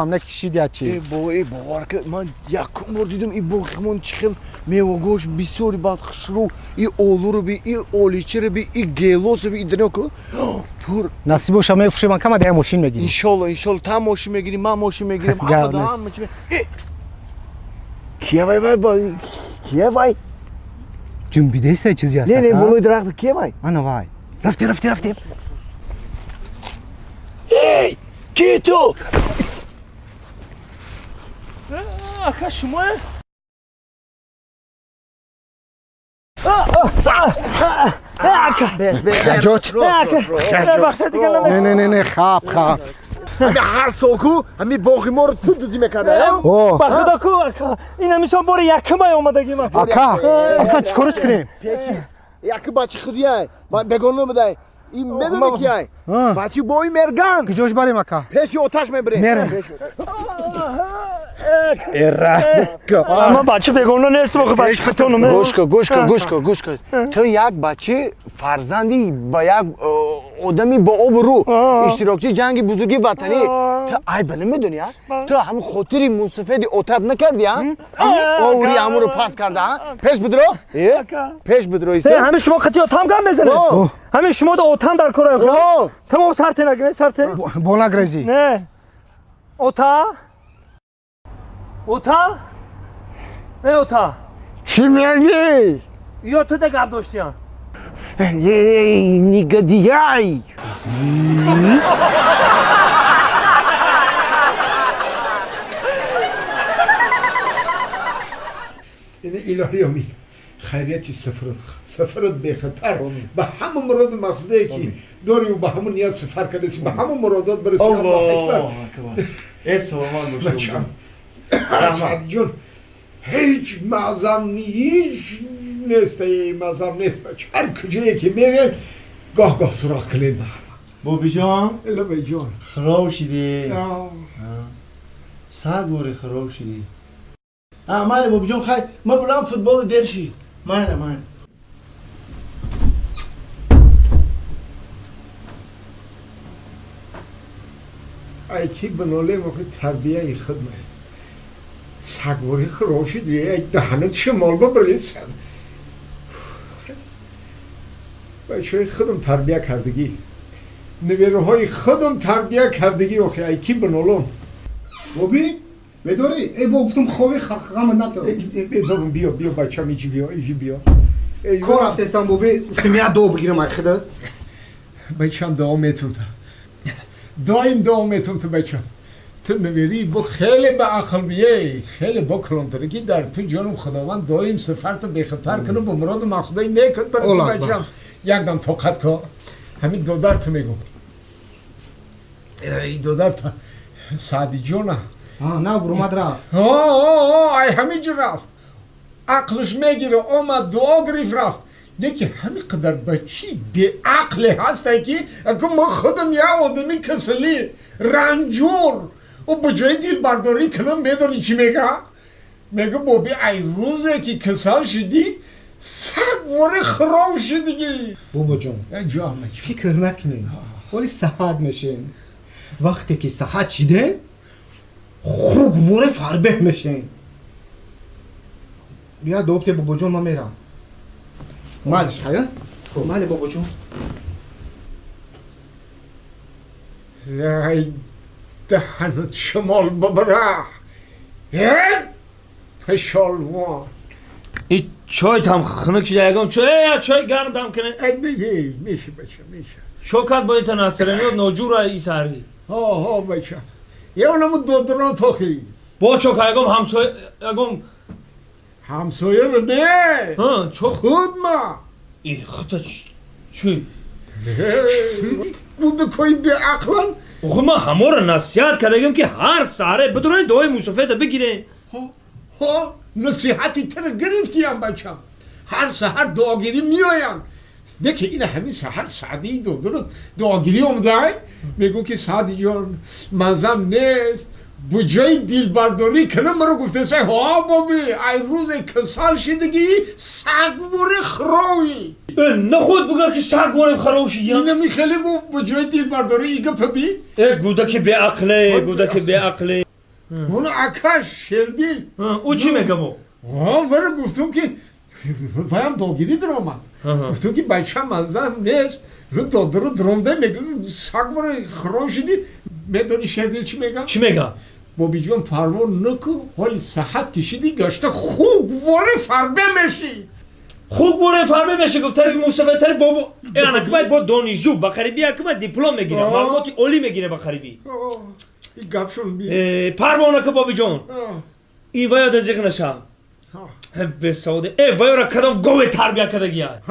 Накишид я чи. Э бобо, э бовар ка, ман якум бор дидам и боғимон чӣ хел мевагош бисёри бад хушрӯ, и олуро би, и оличиро би, и гелосо би, и дунё ку пур. Насиб боша, мефурӯшем, ман кама дая мошин мегирем. Иншолло, иншолло, та мошин мегирим, ман мошин мегирим, Гап ҳама нест. ҳама чи. Э! Кия вай вай вай? Кия вай? Ҷунбидеста чизи аст. Не, не, болои дарахт кия вай? Ана вай. Рафтем, рафтем, рафтем. Эй, ки ту? Ака, шумо? Хаҷот. Бахшед, дига Не, не, не, не, хап, хап. Ҳар сол ку ҳами боғи моро ту дузӣ мекарда. О, ба худо ку, ака, ин ҳамисон бори якумай омадагим, ака. Ака, ака, чӣ кориш кунем? Яки бачи худияй, бегона будай. Ин медони кияй? Бачи бои мерган. Куҷош барем, ака? Пеши оташ мебирем. Мерем. Ман бача бегона нестам, охи бачи питонум. Гӯш кун, гӯш кун, гӯш кун, гӯш кун. Ту як бачи фарзанди ба як одами бо обрӯ, иштирокчии ҷанги бузурги ватанӣ. Ту айба намедонӣ, а? Ту ҳамн хотири мусафеди отат накардӣ, а? Оври ҳамонро пас карда, а? Пеш бидро? Э? Пеш бидро исто. Ҳамин шумо қатъи отам гап мезанед? Ҳамин шумо да отам дар кора. Тамом, сарте нагиред, сарте. Бо нагрезӣ. Не. Ота? Ота? Э, ота. Чӣ мегӣ? Ё ту да гап доштиян? Эй, негодяй! Илоҳи омин, хайрияти сафарат, сафарат бехатар, ба ҳама муроду мақсудае ки дорию ба ҳамон ният сафар кардаси, ба ҳама муродот бараси. Аллоҳу акбар. Э, саломат бош. Бачам Саъдиҷон, ҳеҷ маъзам, ҳеҷ нест, маъзам нест, бача. Ҳар куҷое ки мерем, гоҳ гоҳ суроғ кунем. Бобиҷон. Лабайҷон. Хиров шидӣ, сад бори хиров шидӣ. Майли, бобиҷон, хай, ма бурам, футболи дер шид. Майла, майла. Ай ки бинолем, охи тарбияи худма. Сагвори хиров шиди, ай даҳанат шимол бибирид. Бачаҳои худам тарбия кардагӣ, набераҳои худам тарбия кардагӣ, охи ай ки бинолом. Боби, медорӣ? Э, бо гуфтум, хови ғама надор. Медорам, биё, биё, бачам, иҷи биё, иҷи биё. Кор рафтестам, боби, гуфтум як дуо бигирам ай худат. Бачам, дуо метум, та доим дуо метум ту, бачам. Ту набери бо хеле ба ақл бие, хеле бо калонтараки дар ту ҷонум. Худованд доим сафарто бехатар кунам, ба муроду мақсудаи некат бараси. Бачам, якдам тоқат ко. Ҳамин додар ту мегум, додар ту Саъдиҷона. На, бурумад, рафт. Ай ҳамин ҷо рафт, ақлш мегира, омад, дуо гирифт, рафт. Деки ҳамин қадар бачи беақле ҳасте, ки аку ма худам як одами касалӣ ранҷур, ӯ ба ҷои дилбардорӣ кунам, медонӣ чӣ мега? Мега: «Боби, ай рӯзе ки касал шудӣ, саг вори хиров шудигӣ». Бобоҷон. Ҷон. Фикр накунед, вале саҳат мешен. Вақте ки саҳат шидем, хугворе фарбеҳ мешен. Бия, дуопте, бобоҷон, ман мерам. Майлиш, хая, майли, бобоҷон. Ай даҳанат шимол бибира, пешолвон. И чой там хунук шуда, ягон чой, э, чой гарм дам кунед. Меша, бача, меша. Шокат боита насарамиёд ноҷура исари. Ҳо, бача, ёнаму додро тохи. Бо чока ягон ҳамсоя, ягон. Ҳамсояро не. Чок. Худма. И хута чӯй. Гудакои беақлан. Охи ман ҳаморо насиҳат кардагим, ки ҳар саҳре бидурен, дуои мусофета бигирен. Ҳо, насиҳати тира гирифтиям, бачам. Ҳар саҳар дуогирӣ меоянд. Деки ина ҳамин саҳар Саъдии додуру дуогирӣ омадай, мегӯ ки: «Саъдиҷон, манзам нест, буҷаи дилбардорӣ кунам». Маро гуфтеса: «Ҳо, боби, ай рӯзе касал шидагӣ, сагвори хирови». Э, нахуд буга ки сагворем хароб шидия. Инами хеле гуфт, буҷаи дилбардорӣ и гапа би. Э, гудаки беақле, гудаки беақле. Уна акаш Шердил. Ӯ чӣ мегамо? Вара гуфтум, ки ваям догирӣ даромад. Гуфтум, ки бача маза нест, ру додару дромда мега, сагмара хирон шиди. Медони, Шердил чӣ мега? Чӣ мега? Бобиҷон, парво наку, ҳоли саҳат кишиди, гашта хугворе фарбе мешӣ. Хугворе фарбе мешӣ, гуфт тари мусафедтари бобо. Анакбай бо донишҷӯ ба қарибӣ якма диплом мегира, маълумоти олӣ мегира ба қарибӣ. Гапшон. Парво наку, бобиҷон, и ваёда зиғ наша, бесаводе. Э, ваёра кадом гове тарбия кардагия?